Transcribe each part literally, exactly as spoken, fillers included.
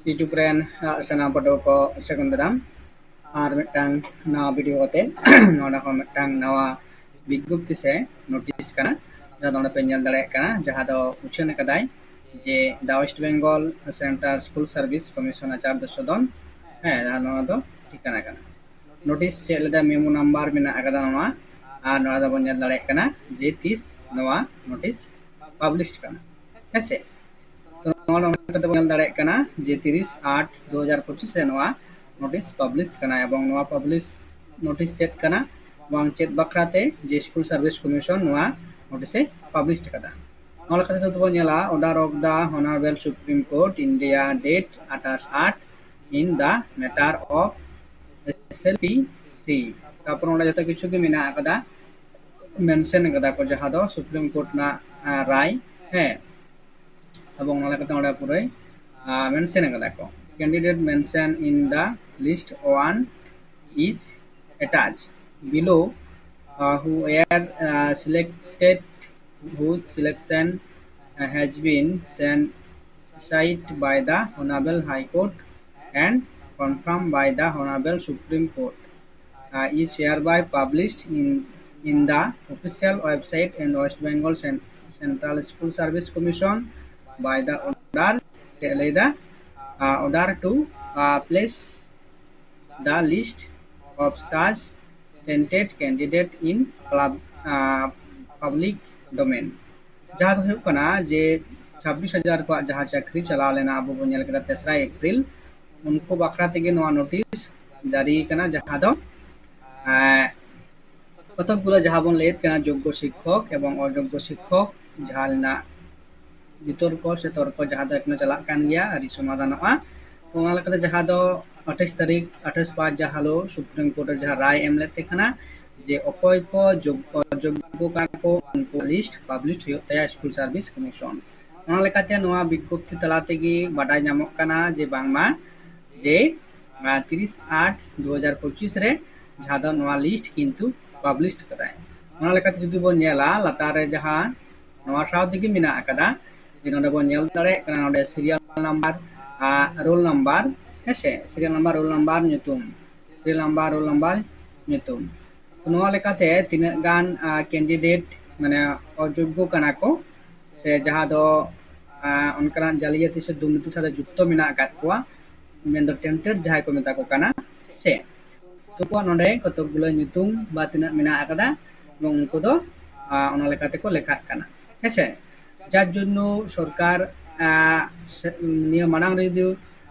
YouTube ᱨᱮᱱ ᱥᱟᱱᱟᱢ ᱯᱟᱹᱴᱷᱩᱣᱟᱹ ᱠᱚ ᱥᱟᱹᱜᱩᱱ ᱫᱟᱨᱟᱢ᱾ ᱟᱨ ᱢᱤᱫᱴᱟᱝ ᱱᱟᱣᱟ ᱵᱷᱤᱰᱤᱭᱳ ᱠᱟᱛᱮ ᱱᱚᱰᱮ ᱦᱚᱸ ᱢᱤᱫᱴᱟᱝ ᱱᱟᱣᱟ ᱵᱤᱜᱽᱜᱚᱯᱛᱤ ᱥᱮ ᱱᱳᱴᱤᱥ ᱠᱟᱱᱟ, ᱡᱟᱦᱟᱸ ᱫᱚ ᱱᱚᱰᱮ ᱯᱮ ᱧᱮᱞ ᱫᱟᱲᱮᱭᱟᱜ ᱠᱟᱱᱟ, ᱡᱟᱦᱟᱸ ᱫᱚ ᱩᱪᱷᱟᱹᱱ ᱟᱠᱟᱫᱟᱭ ᱡᱮ The West Bengal Central School Service Commission ᱟᱪᱟᱨ ᱫᱚ ᱥᱚᱫᱚᱱ᱾ ᱦᱮᱸ, ᱱᱚᱣᱟ ᱫᱚ ᱴᱷᱤᱠᱟᱹᱱᱟ ᱠᱟᱱᱟ᱾ ᱱᱳᱴᱤᱥ ᱪᱮᱫ ᱞᱮᱫᱟ, ᱢᱮᱢᱳ ᱱᱟᱢᱵᱟᱨ ᱢᱮᱱᱟᱜ ᱟᱠᱟᱫᱟ ᱱᱚᱣᱟ, ᱟᱨ ᱱᱚᱣᱟ ᱫᱚᱵᱚᱱ ᱧᱮᱞ ᱫᱟᱲᱮᱭᱟᱜ ᱠᱟᱱᱟ ᱡᱮ ᱛᱤᱥ ᱱᱚᱣᱟ ᱱᱳᱴᱤᱥ ᱯᱟᱵᱽᱞᱤᱥ ᱠᱟᱱᱟ᱾ ᱦᱮᱸᱥᱮ, ᱛᱚ ᱱᱚᱣᱟ ᱱᱚᱝᱠᱟ ᱠᱟᱛᱮ ᱵᱚᱱ ᱧᱮᱞ ᱫᱟᱲᱮᱭᱟᱜ ᱠᱟᱱᱟ ᱡᱮ ᱛᱤᱨᱤᱥ ᱟᱴ ᱫᱩ ᱦᱟᱡᱟᱨ ᱯᱚᱸᱪᱤᱥ ᱨᱮ ᱱᱚᱣᱟ ᱱᱳᱴᱤᱥ ᱯᱟᱵᱽᱞᱤᱥ ᱠᱟᱱᱟ, ᱮᱵᱚᱝ ᱱᱚᱣᱟ ᱯᱟᱵᱽᱞᱤᱥ ᱱᱳᱴᱤᱥ ᱪᱮᱫ ᱠᱟᱱᱟ, ᱵᱟᱝ ᱪᱮᱫ ᱵᱟᱠᱷᱨᱟ ᱛᱮ ᱡᱮ ᱥᱠᱩᱞ ᱥᱟᱨᱵᱷᱤᱥ ᱠᱚᱢᱤᱥᱚᱱ ᱱᱚᱣᱟ ᱱᱳᱴᱤᱥ ᱮ ᱯᱟᱵᱽᱞᱤᱥ ᱟᱠᱟᱫᱟ᱾ ᱱᱚᱣᱟ ᱞᱮᱠᱟᱛᱮ ᱡᱩᱫᱤ ᱵᱚᱱ ᱧᱮᱞᱟ, Order of the Honorable Supreme Court India date ᱟᱴᱷᱟᱥ ᱟᱴ in the matter of S L P C. ᱛᱟᱨᱯᱚᱨ ᱚᱸᱰᱮ ᱡᱚᱛᱚ ᱠᱤᱪᱷᱩ ᱜᱮ ᱢᱮᱱᱟᱜ ᱟᱠᱟᱫᱟ, ᱢᱮᱱᱥᱮᱱ ᱟᱠᱟᱫᱟ ᱠᱚ, ᱡᱟᱦᱟᱸ ᱫᱚ ᱥᱩᱯᱨᱤᱢ ᱠᱳᱨᱴ ᱨᱮᱱᱟᱜ ᱨᱟᱭ᱾ ᱦᱮᱸ, ᱮᱵᱚᱝ ᱚᱱᱟ ᱞᱮᱠᱟᱛᱮ ᱚᱸᱰᱮ ᱯᱩᱨᱟᱹᱭ ᱢᱮᱱᱥᱮᱱ ᱟᱠᱟᱫᱟ ᱠᱚ᱾ Candidate mentioned in the list one is attached below, uh, who were uh, selected, whose selection uh, has been sanctioned by the Honorable High Court and confirmed by the Honorable Supreme Court, uh, is hereby published in, in the official website and West Bengal Cen- Central School Service Commission by the order, ᱪᱮᱫ ᱞᱟᱹᱭᱫᱟ, uh, order to uh, place the list of such tainted candidate in pub- uh, public domain. ᱡᱟᱦᱟᱸ ᱫᱚ ᱦᱩᱭᱩᱜ ᱠᱟᱱᱟ ᱡᱮ ᱪᱷᱟᱵᱵᱤᱥ ᱦᱟᱡᱟᱨ ᱠᱚᱣᱟᱜ ᱡᱟᱦᱟᱸ ᱪᱟᱹᱠᱨᱤ ᱪᱟᱞᱟᱣ ᱞᱮᱱᱟ, ᱟᱵᱚ ᱵᱚᱱ ᱧᱮᱞ ᱠᱮᱫᱟ ᱛᱮᱥᱨᱟᱭ ᱮᱯᱨᱤᱞ, ᱩᱱᱠᱩ ᱵᱟᱠᱷᱨᱟ ᱛᱮᱜᱮ ᱱᱚᱣᱟ ᱱᱳᱴᱤᱥ ᱡᱟᱹᱨᱤ ᱠᱟᱱᱟ, ᱡᱟᱦᱟᱸ ᱫᱚ ᱮᱸ, ᱠᱚᱛᱚᱠ ᱜᱩᱞᱟ ᱡᱟᱦᱟᱸ ᱵᱚᱱ ᱞᱟᱹᱭᱮᱫ ᱠᱟᱱᱟ ᱡᱳᱜᱽᱜᱚ ᱥᱤᱠᱠᱷᱚᱠ ᱮᱵᱚᱝ ᱚᱡᱳᱜᱽᱜᱚ ᱥᱤᱠᱠᱷᱚᱠ, ᱡᱟᱦᱟᱸ ᱨᱮᱱᱟᱜ ᱵᱤᱛᱚᱨᱠᱚ ᱥᱮ ᱛᱚᱨᱠᱚ ᱡᱟᱦᱟᱸ ᱫᱚ ᱮᱠᱷᱚᱱᱳ ᱪᱟᱞᱟᱜ ᱠᱟᱱ ᱜᱮᱭᱟ, ᱟᱹᱣᱨᱤ ᱥᱚᱢᱟᱫᱷᱟᱱᱚᱜᱼᱟ᱾ ᱛᱚ ᱚᱱᱟ ᱞᱮᱠᱟᱛᱮ ᱡᱟᱦᱟᱸ ᱫᱚ ᱟᱴᱷᱟᱥ ᱛᱟᱹᱨᱤᱠᱷ, ᱟᱴᱷᱟᱥ ᱯᱟᱸᱪ ᱡᱟᱦᱟᱸ ᱦᱤᱞᱳᱜ ᱥᱩᱯᱨᱤᱢ ᱠᱳᱨᱴ ᱨᱮ ᱡᱟᱦᱟᱸ ᱨᱟᱭ ᱮᱢ ᱞᱮᱫ ᱛᱮ ᱠᱟᱱᱟ ᱡᱮ ᱚᱠᱚᱭ ᱠᱚ ᱡᱳᱜᱽ- ᱚᱡᱳᱜᱽᱜᱚ ᱠᱟᱱᱟ ᱠᱚ, ᱩᱱᱠᱩ ᱞᱤᱥᱴ ᱯᱟᱵᱽᱞᱤᱥ ᱦᱩᱭᱩᱜ ᱛᱟᱭᱟ ᱥᱠᱩᱞ ᱥᱟᱨᱵᱷᱤᱥ ᱠᱚᱢᱤᱥᱚᱱ᱾ ᱚᱱᱟ ᱞᱮᱠᱟᱛᱮ ᱱᱚᱣᱟ ᱵᱤᱜᱽᱜᱚᱯᱛᱤ ᱛᱟᱞᱟ ᱛᱮᱜᱮ ᱵᱟᱰᱟᱭ ᱧᱟᱢᱚᱜ ᱠᱟᱱᱟ ᱡᱮ ᱵᱟᱝᱢᱟ ᱡᱮ ᱟᱨ ᱛᱤᱨᱤᱥ ᱟᱴ ᱫᱩ ᱦᱟᱡᱟᱨ ᱯᱚᱸᱪᱤᱥ ᱨᱮ ᱡᱟᱦᱟᱸ ᱫᱚ ᱱᱚᱣᱟ ᱞᱤᱥᱴ ᱠᱤᱱᱛᱩ ᱯᱟᱵᱽᱞᱤᱥ ᱠᱟᱫᱟᱭ᱾ ᱚᱱᱟ ᱞᱮᱠᱟᱛᱮ ᱡᱩᱫᱤ ᱵᱚᱱ ᱧᱮᱞᱟ, ᱞᱟᱛᱟᱨ ᱨᱮ ᱡᱟᱦᱟᱸ ᱱᱚᱣᱟ ᱥᱟᱶ ᱛᱮᱜᱮ ᱢᱮᱱᱟᱜ ᱟᱠᱟᱫᱟ, ᱡᱮ ᱱᱚᱰᱮ ᱵᱚᱱ ᱧᱮᱞ ᱫᱟᱲᱮᱭᱟᱜ ᱠᱟᱱᱟ, ᱱᱚᱰᱮ ᱥᱤᱨᱤᱭᱟᱞ ᱱᱟᱢᱵᱟᱨ ᱨᱳᱞ ᱱᱟᱢᱵᱟᱨ, ᱦᱮᱸᱥᱮ, ᱥᱤᱨᱤᱭᱟᱞ ᱱᱟᱢᱵᱟᱨ, ᱨᱳᱞ ᱱᱟᱢᱵᱟᱨ, ᱧᱩᱛᱩᱢ, ᱥᱤᱨᱤᱭᱟᱞ ᱱᱟᱢᱵᱟᱨ, ᱨᱳᱞ ᱱᱟᱢᱵᱟᱨ, ᱧᱩᱛᱩᱢ᱾ ᱛᱚ ᱱᱚᱣᱟ ᱞᱮᱠᱟᱛᱮ ᱛᱤᱱᱟᱹᱜ ᱜᱟᱱ ᱠᱮᱱᱰᱤᱰᱮᱴ ᱢᱟᱱᱮ ᱚᱡᱳᱜᱽᱜᱚ ᱠᱟᱱᱟ ᱠᱚ, ᱥᱮ ᱡᱟᱦᱟᱸ ᱫᱚ ᱚᱱᱠᱟᱱᱟᱜ ᱡᱟᱹᱞᱤᱭᱟᱹᱛᱤ ᱥᱮ ᱫᱩᱨᱱᱤᱛᱤ ᱥᱟᱶᱛᱮ ᱡᱩᱠᱛᱚ ᱢᱮᱱᱟᱜ ᱟᱠᱟᱫ ᱠᱚᱣᱟ, ᱢᱮᱱᱫᱚ ᱴᱮᱢᱯᱴᱮᱰ ᱡᱟᱦᱟᱸᱭ ᱠᱚ ᱢᱮᱛᱟ ᱠᱚ ᱠᱟᱱᱟ, ᱥᱮ ᱱᱩᱠᱩᱣᱟᱜ ᱱᱚᱰᱮ ᱠᱚᱛᱚᱠ ᱜᱩᱞᱟᱹ ᱧᱩᱛᱩᱢ ᱵᱟ ᱛᱤᱱᱟᱹᱜ ᱢᱮᱱᱟᱜ ᱟᱠᱟᱫᱟ, ᱮᱵᱚᱝ ᱩᱱᱠᱩ ᱫᱚ ᱚᱱᱟ ᱞᱮᱠᱟ ᱛᱮᱠᱚ ᱞᱮᱠᱷᱟᱜ ᱠᱟᱱᱟ, ᱦᱮᱸᱥᱮ᱾ ᱡᱟᱨ ᱡᱚᱱᱱᱚ ᱥᱚᱨᱠᱟᱨ ᱱᱤᱭᱟᱹ ᱢᱟᱲᱟᱝ ᱨᱮ ᱡᱩᱫᱤ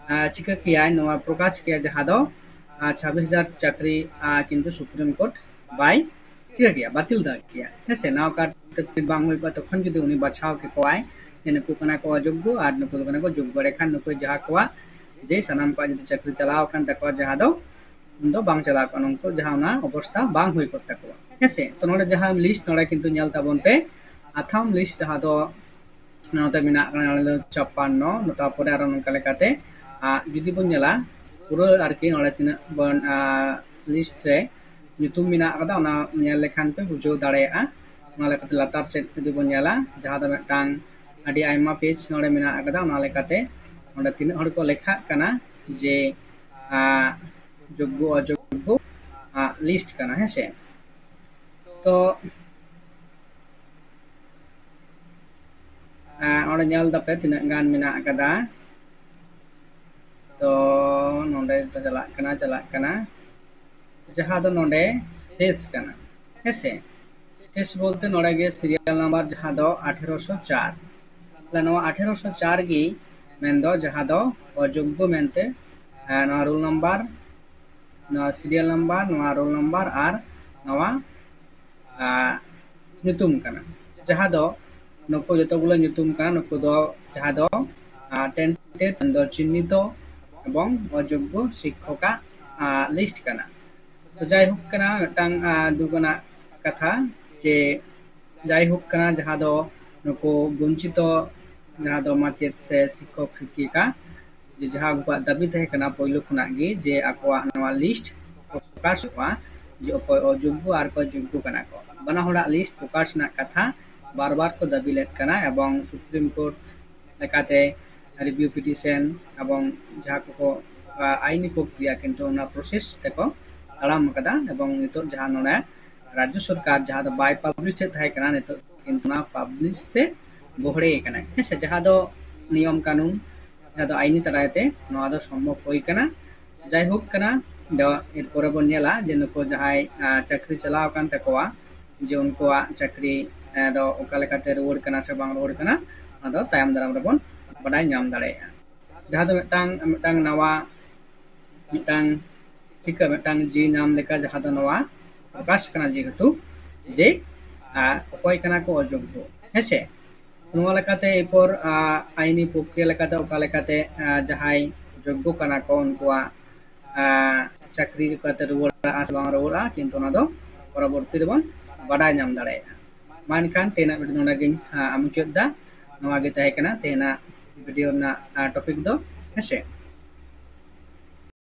ᱪᱤᱠᱟᱹ ᱠᱮᱭᱟᱭ, ᱱᱚᱣᱟ ᱯᱨᱚᱠᱟᱥ ᱠᱮᱭᱟ, ᱡᱟᱦᱟᱸ ᱫᱚ ᱪᱷᱟᱵᱵᱤᱥ ᱦᱟᱡᱟᱨ ᱪᱟᱹᱠᱨᱤ ᱠᱤᱱᱛᱩ ᱥᱩᱯᱨᱤᱢ ᱠᱳᱨᱴ ᱵᱟᱭ ᱪᱤᱠᱟᱹ ᱠᱮᱭᱟ, ᱵᱟᱹᱛᱤᱞ ᱫᱟᱲᱮ ᱠᱮᱭᱟ, ᱦᱮᱸᱥᱮ᱾ ᱱᱟᱣᱟ ᱠᱟᱨᱰ ᱵᱟᱝ ᱦᱩᱭ ᱠᱚᱜᱼᱟ, ᱛᱚᱠᱷᱚᱱ ᱡᱩᱫᱤ ᱩᱱᱤ ᱵᱟᱪᱷᱟᱣ ᱠᱮᱠᱚᱣᱟᱭ ᱡᱮ ᱱᱩᱠᱩ ᱠᱟᱱᱟ ᱠᱚ ᱚᱡᱳᱜᱽᱜᱚ ᱟᱨ ᱱᱩᱠᱩ ᱫᱚ ᱠᱟᱱᱟ ᱠᱚ ᱡᱳᱜᱽᱜᱚ, ᱮᱸᱰᱮᱠᱷᱟᱱ ᱱᱩᱠᱩ ᱡᱟᱦᱟᱸ ᱠᱚᱣᱟᱜ ᱡᱮ ᱥᱟᱱᱟᱢ ᱠᱚᱣᱟᱜ ᱡᱩᱫᱤ ᱪᱟᱹᱠᱨᱤ ᱪᱟᱞᱟᱣ ᱟᱠᱟᱱ ᱛᱟᱠᱚᱣᱟ, ᱡᱟᱦᱟᱸ ᱫᱚ ᱩᱱ ᱫᱚ ᱵᱟᱝ ᱪᱟᱞᱟᱣ ᱠᱚᱜᱼᱟ, ᱱᱩᱠᱩ ᱡᱟᱦᱟᱸ ᱚᱱᱟ ᱚᱵᱚᱥᱛᱟ ᱵᱟᱝ ᱦᱩᱭ ᱠᱚᱜ ᱛᱟᱠᱚᱣᱟ, ᱦᱮᱸᱥᱮ᱾ ᱛᱚ ᱱᱚᱰᱮ ᱡᱟᱦᱟᱸ ᱞᱤᱥᱴ ᱱᱚᱰᱮ ᱠᱤᱱᱛᱩ ᱧᱮᱞ ᱛᱟᱵᱚᱱ ᱯᱮ, ᱟᱛᱷᱟᱢ ᱞᱤᱥᱴ ᱡᱟᱦᱟᱸ ᱫᱚ ᱱᱚᱛᱮ ᱢᱮᱱᱟᱜ ᱠᱟᱱᱟ, ᱱᱚᱰᱮ ᱫᱚ ᱪᱷᱟᱯᱯᱟᱱᱱᱚ, ᱛᱟᱨᱯᱚᱨᱮ ᱟᱨᱚ ᱱᱚᱝᱠᱟ ᱞᱮᱠᱟᱛᱮ ᱡᱩᱫᱤ ᱵᱚᱱ ᱧᱮᱞᱟ ᱯᱩᱨᱟᱹ ᱟᱨᱠᱤ ᱱᱚᱰᱮ ᱛᱤᱱᱟᱹᱜ ᱵᱚᱱ ᱞᱤᱥᱴ ᱨᱮ ᱧᱩᱛᱩᱢ ᱢᱮᱱᱟᱜ ᱟᱠᱟᱫᱟ, ᱚᱱᱟ ᱧᱮᱞ ᱞᱮᱠᱷᱟᱱ ᱯᱮ ᱵᱩᱡᱷᱟᱹᱣ ᱫᱟᱲᱮᱭᱟᱜᱼᱟ᱾ ᱚᱱᱟ ᱞᱮᱠᱟᱛᱮ ᱞᱟᱛᱟᱨ ᱥᱮᱫ ᱡᱩᱫᱤ ᱵᱚᱱ ᱧᱮᱞᱟ, ᱡᱟᱦᱟᱸ ᱫᱚ ᱢᱤᱫᱴᱟᱝ ᱟᱹᱰᱤ ᱟᱭᱢᱟ ᱯᱮᱡᱽ ᱱᱚᱰᱮ ᱢᱮᱱᱟᱜ ᱟᱠᱟᱫᱟ, ᱚᱱᱟ ᱞᱮᱠᱟᱛᱮ ᱱᱚᱰᱮ ᱛᱤᱱᱟᱹᱜ ᱦᱚᱲ ᱠᱚ ᱞᱮᱠᱷᱟᱜ ᱠᱟᱱᱟ ᱡᱮ ᱡᱳᱜᱽᱜᱚ ᱚᱡᱳᱜᱽᱜᱚ ᱞᱤᱥᱴ ᱠᱟᱱᱟ, ᱦᱮᱸᱥᱮ᱾ ᱛᱚ ᱚᱸᱰᱮ ᱧᱮᱞ ᱫᱟᱯᱮ ᱛᱤᱱᱟᱹᱜ ᱜᱟᱱ ᱢᱮᱱᱟᱜ ᱟᱠᱟᱫᱟ᱾ ᱛᱚ ᱱᱚᱰᱮ ᱪᱟᱞᱟᱜ ᱠᱟᱱᱟ, ᱪᱟᱞᱟᱜ ᱠᱟᱱᱟ, ᱡᱟᱦᱟᱸ ᱫᱚ ᱱᱚᱰᱮ ᱥᱮᱥ ᱠᱟᱱᱟ, ᱦᱮᱸᱥᱮ᱾ ᱥᱮᱥ ᱵᱚᱞᱛᱮ ᱱᱚᱰᱮ ᱜᱮ ᱥᱤᱨᱤᱭᱟᱞ ᱱᱟᱢᱵᱟᱨ ᱡᱟᱦᱟᱸ ᱫᱚ ᱟᱴᱷᱮᱨᱚᱥᱚ ᱪᱟᱨ, ᱛᱟᱦᱞᱮ ᱱᱚᱣᱟ ᱟᱴᱷᱮᱨᱚᱥᱚ ᱪᱟᱨ ᱜᱮ ᱢᱮᱱᱫᱚ ᱡᱟᱦᱟᱸ ᱫᱚ ᱚᱡᱳᱜᱽᱜᱚ ᱢᱮᱱᱛᱮ ᱱᱚᱣᱟ ᱨᱳᱞ ᱱᱟᱢᱵᱟᱨ, ᱱᱚᱣᱟ ᱥᱤᱨᱤᱭᱟᱞ ᱱᱟᱢᱵᱟᱨ, ᱱᱚᱣᱟ ᱨᱳᱞ ᱱᱟᱢᱵᱟᱨ ᱟᱨ ᱱᱚᱣᱟ ᱧᱩᱛᱩᱢ ᱠᱟᱱᱟ, ᱡᱟᱦᱟᱸ ᱫᱚ ᱱᱩᱠᱩ ᱡᱚᱛᱚ ᱜᱩᱞᱟᱹ ᱧᱩᱛᱩᱢ ᱠᱟᱱᱟ, ᱱᱩᱠᱩ ᱫᱚ ᱡᱟᱦᱟᱸ ᱫᱚ ᱴᱮᱱᱴᱮᱰ ᱫᱚ ᱪᱤᱱᱦᱤᱛᱚ ᱮᱵᱚᱝ ᱚᱡᱳᱜᱽᱜᱚ ᱥᱤᱠᱠᱷᱚᱠᱟᱜ ᱞᱤᱥᱴ ᱠᱟᱱᱟ᱾ ᱛᱚ ᱡᱟᱭᱦᱳᱠ ᱠᱟᱱᱟ ᱢᱤᱫᱴᱟᱝ ᱫᱩᱠ ᱟᱱᱟᱜ ᱠᱟᱛᱷᱟ ᱡᱮ ᱡᱟᱭᱦᱳᱠ ᱠᱟᱱᱟ ᱡᱟᱦᱟᱸ ᱫᱚ ᱱᱩᱠᱩ ᱵᱚᱧᱪᱤᱛᱚ ᱡᱟᱦᱟᱸ ᱫᱚ ᱢᱟᱪᱮᱫ ᱥᱮ ᱥᱤᱠᱠᱷᱚᱠ ᱥᱤᱠᱠᱷᱤᱠᱟ ᱡᱮ ᱡᱟᱦᱟᱸ ᱩᱱᱠᱩᱣᱟᱜ ᱫᱟᱹᱵᱤ ᱛᱟᱦᱮᱸ ᱠᱟᱱᱟ ᱯᱳᱭᱞᱳ ᱠᱷᱚᱱᱟᱜ ᱜᱮ ᱡᱮ ᱟᱠᱚᱣᱟᱜ ᱱᱚᱣᱟ ᱞᱤᱥᱴ ᱯᱨᱚᱠᱟᱥᱚᱜᱼᱟ ᱡᱮ ᱚᱠᱚᱭ ᱚᱡᱳᱜᱽᱜᱚ ᱟᱨ ᱚᱠᱚᱭ ᱡᱳᱜᱽᱜᱚ ᱠᱟᱱᱟ ᱠᱚ᱾ ᱵᱟᱱᱟ ᱦᱚᱲᱟᱜ ᱞᱤᱥᱴ ᱯᱨᱚᱠᱟᱥ ᱨᱮᱱᱟᱜ ᱠᱟᱛᱷᱟ ᱵᱟᱨ ᱵᱟᱨ ᱠᱚ ᱫᱟᱹᱵᱤ ᱞᱮᱫ ᱠᱟᱱᱟ ᱮᱵᱚᱝ ᱥᱩᱯᱨᱤᱢ ᱠᱳᱨᱴ ᱞᱮᱠᱟᱛᱮ ᱨᱤᱵᱷᱤᱭᱩ ᱯᱤᱴᱤᱥᱮᱱ ᱮᱵᱚᱝ ᱡᱟᱦᱟᱸ ᱠᱚᱠᱚ ᱟᱭᱤᱱᱤ ᱯᱨᱚᱠᱨᱤᱭᱟ ᱠᱤᱱᱛᱩ ᱚᱱᱟ ᱯᱨᱚᱥᱮᱥ ᱛᱮᱠᱚ ᱛᱟᱲᱟᱢ ᱟᱠᱟᱫᱟ᱾ ᱮᱵᱚᱝ ᱱᱤᱛᱚᱜ ᱡᱟᱦᱟᱸ ᱱᱚᱰᱮ ᱨᱟᱡᱽᱡᱚ ᱥᱚᱨᱠᱟᱨ ᱡᱟᱦᱟᱸ ᱫᱚ ᱵᱟᱭ ᱯᱟᱵᱽᱞᱤᱥ ᱮᱫ ᱛᱟᱦᱮᱸ ᱠᱟᱱᱟ, ᱱᱤᱛᱚᱜ ᱠᱤᱱᱛᱩ ᱚᱱᱟ ᱯᱟᱵᱽᱞᱤᱥ ᱛᱮ ᱵᱚᱦᱲᱮ ᱠᱟᱱᱟ, ᱦᱮᱸ ᱥᱮ, ᱡᱟᱦᱟᱸ ᱫᱚ ᱱᱤᱭᱚᱢ ᱠᱟᱹᱱᱩᱱ, ᱡᱟᱦᱟᱸ ᱫᱚ ᱟᱭᱤᱱᱤ ᱫᱟᱨᱟᱭ ᱛᱮ ᱱᱚᱣᱟ ᱫᱚ ᱥᱚᱢᱵᱷᱚᱵ ᱦᱩᱭ ᱠᱟᱱᱟ᱾ ᱡᱟᱭᱦᱳᱠ ᱠᱟᱱᱟ, ᱫᱚ ᱮᱨᱯᱚᱨᱮ ᱵᱚᱱ ᱧᱮᱞᱟ ᱡᱮ ᱱᱩᱠᱩ ᱡᱟᱦᱟᱸᱭ ᱪᱟᱹᱠᱨᱤ ᱪᱟᱞᱟᱣ ᱟᱠᱟᱱ ᱛᱟᱠᱚᱣᱟ, ᱡᱮ ᱩᱱᱠᱩᱣᱟᱜ ᱪᱟᱹᱠᱨᱤ ᱫᱚ ᱚᱠᱟ ᱞᱮᱠᱟᱛᱮ ᱨᱩᱣᱟᱹᱲ ᱠᱟᱱᱟ ᱥᱮ ᱵᱟᱝ ᱨᱩᱣᱟᱹᱲ ᱠᱟᱱᱟ, ᱚᱱᱟ ᱫᱚ ᱛᱟᱭᱚᱢ ᱫᱟᱨᱟᱢ ᱨᱮᱵᱚᱱ ᱵᱟᱰᱟᱭ ᱧᱟᱢ ᱫᱟᱲᱮᱭᱟᱜᱼᱟ᱾ ᱡᱟᱦᱟᱸ ᱫᱚ ᱢᱤᱫᱴᱟᱝ ᱢᱤᱫᱴᱟᱝ ᱱᱟᱣᱟ ᱢᱤᱫᱴᱟᱝ ᱪᱤᱠᱟᱹ ᱢᱤᱫᱴᱟᱝ ᱡᱤ ᱧᱟᱢ ᱞᱮᱠᱟ ᱡᱟᱦᱟᱸ ᱫᱚ ᱱᱚᱣᱟ ᱯᱨᱚᱠᱟᱥ ᱠᱟᱱᱟ, ᱡᱮᱦᱮᱛᱩ ᱡᱮ ᱚᱠᱚᱭ ᱠᱟᱱᱟ ᱠᱚ ᱚᱡᱳᱜᱽᱜᱚ, ᱦᱮᱸᱥᱮ᱾ ᱱᱚᱣᱟ ᱞᱮᱠᱟᱛᱮ ᱮᱨᱯᱚᱨ ᱟᱭᱤᱱᱤ ᱯᱨᱚᱠᱨᱤᱭᱟ ᱞᱮᱠᱟᱛᱮ ᱚᱠᱟ ᱞᱮᱠᱟᱛᱮ ᱡᱟᱦᱟᱸᱭ ᱡᱳᱜᱽᱜᱚ ᱠᱟᱱᱟ ᱠᱚ ᱩᱱᱠᱩᱣᱟᱜ ᱪᱟᱹᱠᱨᱤ ᱞᱮᱠᱟᱛᱮ ᱨᱩᱣᱟᱹᱲᱟ ᱥᱮ ᱵᱟᱝ ᱨᱩᱣᱟᱹᱲᱟ, ᱠᱤᱱᱛᱩ ᱚᱱᱟ ᱫᱚ ᱯᱚᱨᱚᱵᱚᱨᱛᱤ ᱨᱮᱵᱚᱱ ᱵᱟᱰᱟᱭ ᱧᱟᱢ ᱫᱟᱲᱮᱭᱟᱜᱼᱟ᱾ ᱢᱟ ᱮᱱᱠᱷᱟᱱ ᱛᱮᱦᱮᱧᱟᱜ ᱵᱷᱤᱰᱤᱭᱳ ᱱᱚᱰᱮ ᱜᱤᱧ ᱢᱩᱪᱟᱹᱫ ᱮᱫᱟ᱾ ᱱᱚᱣᱟ ᱜᱮ ᱛᱟᱦᱮᱸ ᱠᱟᱱᱟ ᱛᱮᱦᱮᱧᱟᱜ ᱵᱷᱤᱰᱤᱭᱳ ᱨᱮᱱᱟᱜ ᱴᱚᱯᱤᱠ ᱫᱚ, ᱦᱮᱸᱥᱮ᱾